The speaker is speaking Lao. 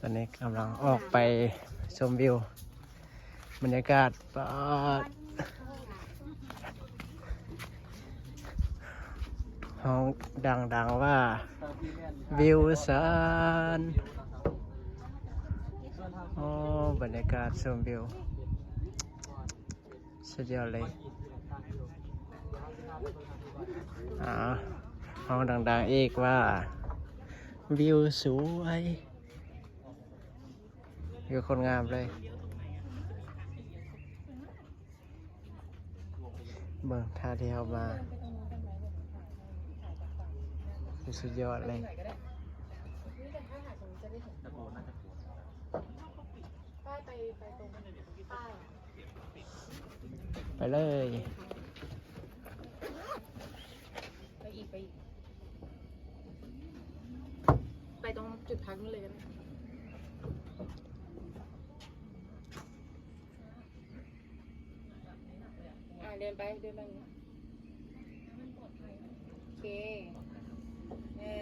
ຕອນນີ້ກຳລັງອອກໄປຊົມວິວ ບັນຍາກາດ ປາດ ຮ້ອງດັງໆວ່າ ວິວສັນ. ໂອ້ ບັນຍາກາດຊົມວິວ ສຸດຍອດເລີຍ. ອາ ຮ້ອງດັງໆອີກວ່າ ວິວສວຍ. ວິວໂຄດງາມເລີຍ. ເບິ່ງທ່າທີ່ເຮົາມາ ຄືສຸດຍອດເລີຍ. ໄປເລີຍ. ໄປອີກ ໄປອີກ ໄປຕົງຈຸດພັກນັ້ນເລີຍກໍໄດ້. ອ່າ ເດີນໄປ ເດີນໄປ.